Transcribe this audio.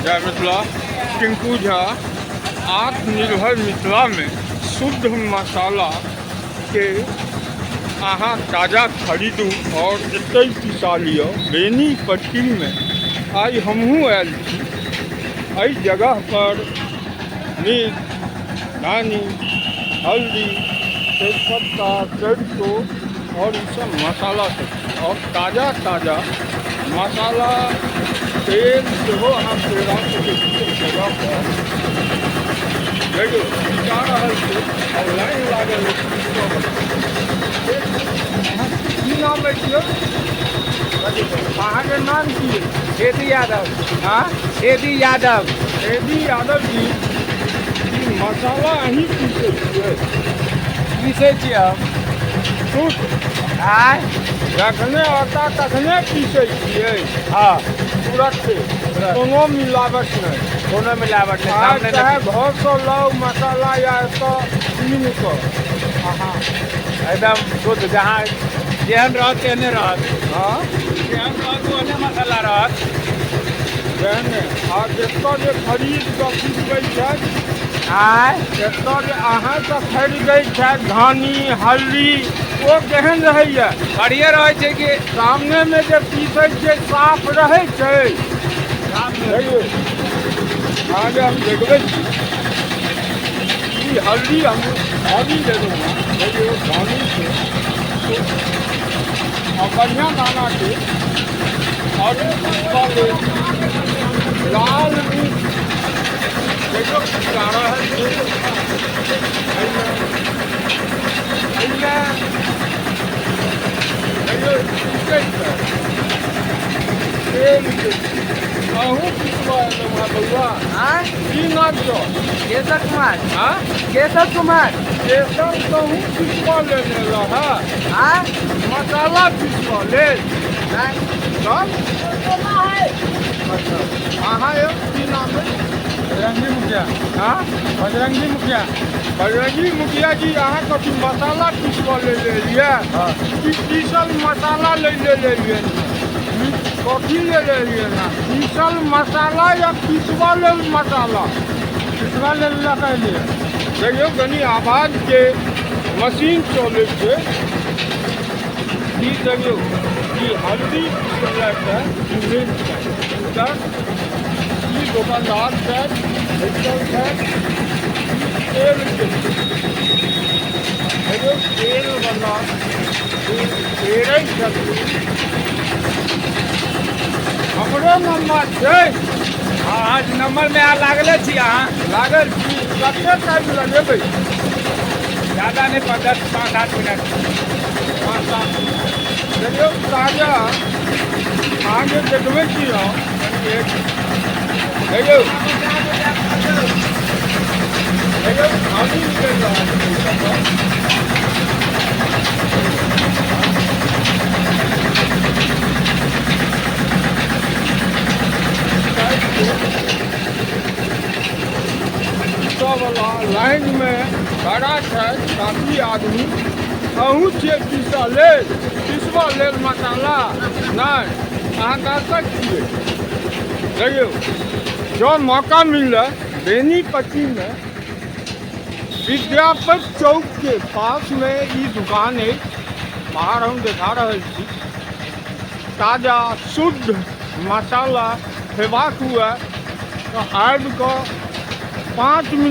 जय मिथिला। टिंकू झा आत्मनिर्भर मिथिला में शुद्ध मसाला के अहाँ ताजा खरीदू और एतहि पिसा लिअ। बेनीपट्टी में आइ हमहूँ आयल छी। एहि जगह पर मिर्च, धनी, हल्दी, तेजपत्ता, सरिसो और ई सब मसाला सब छै और ताजा ताजा मसाला तेल सेहो अहाँ पेरा सकै छी एहि जगह पर। देखियौ, बिका रहल छै और लाइन लागल अछि पीसऽवला। की नाम अछि यौ अहाँके? नाम की अछि? छेदी यादव। हाँ, छेदी यादव। छेदी यादव जी, ई मसाला अहीं पीसै छियै? पीसै छियै हम। शुद्ध? आँय? जखने आटा तखने पीसै छियै? हँ। तुरन्ते, कोनो मिलावट नहि? कोनो मिलावट नहि। अहाँ सामने। चाहे घरसँ लाउ मसाला या एतऽ कीन कऽ अहाँ। एकदम शुद्ध, जहाँ जेहन रहत तेहने रहत। जेहन रहत ओहने मसाला रहत। तेहने। आ एतऽ जे खरीद कऽ पीसबै छथि? आँय? एतऽ जे अहाँसँ खरीदै छथि धनी, हल्दी, ओ केहन रहैया? बढ़िए रहै छै कि। सामनेमे जे पीसै छियै, साफ रहै छै? साफ। देखियौ, अहाँके हम देखबै छी। ई हल्दी, हम हल्दी लेलहुँ हँ। देखियौ, धनी छै आ बढ़िआँ दानाके और ई पीसबा लेल लाल मिर्च। देखियौ, पिसा रहल छै। एहिमे एहिमे देखियौ, पीसै छै तेलके। अहूँ पिसबा एलहुँ हँ बौआ? आँय? की नाम छौ? केशव कुमार। हाँ? केशव कुमार। केशव, तहूँ पिसबा लेने रहऽ? आँय? मसाला पिसबा लेल? नहि। तब अच्छा, अहाँ यौ, की नाम है? बजरंगी मुखिया। हाँ? बजरंगी मुखिया। बजरंगी मुखिया जी, अहाँ कथी मसाला पिसबा ले लेलियै? हँ। कि पीसल मसाला ले ले लेलियै? कथी ले लेलियै ना, पीसल मसाला या पिसबा लेल मसाला? पिसवा लेल लऽ कऽ एलियै। देखियौ, कनि आवाजके मशीन चलै छै। ई देखियौ, ई हल्दी पिसलाके ई मिल छै। इधर ई दोकानदार छथि, बैसल छथि। ई तेलके छै। देखियौ, तेलवला पेरै छथिन। हमरो नम्बर छै। हँ हँ, नम्बरमे अहाँ लागले छी अहाँ। लागल छी। कते टाइम लगेबै? ज्यादा नहि, 10, 5, 8 मिनट। 5, 7 मिनट। देखियौ, ताजा अहाँके देखबै छी हम। कनि एक देखियौ, देखियौ, पानी निकलि रहल छै एहिसँ। पीसऽवला लाइनमे खड़ा छथि काफी आदमी। अहूँ छियै पीसऽ लेल, पिसबऽ लेल मसाला? नहि, अहाँ दर्शक छियै। देखियौ, जँ मौका मिलए, बेनीपट्टीमे विद्यापति चौकके पासमे ई दुकान अछि। बाहर हम देखा रहल छी। ताजा शुद्ध मसाला खेबाक हुए तऽ आबि कऽ 5 मिनट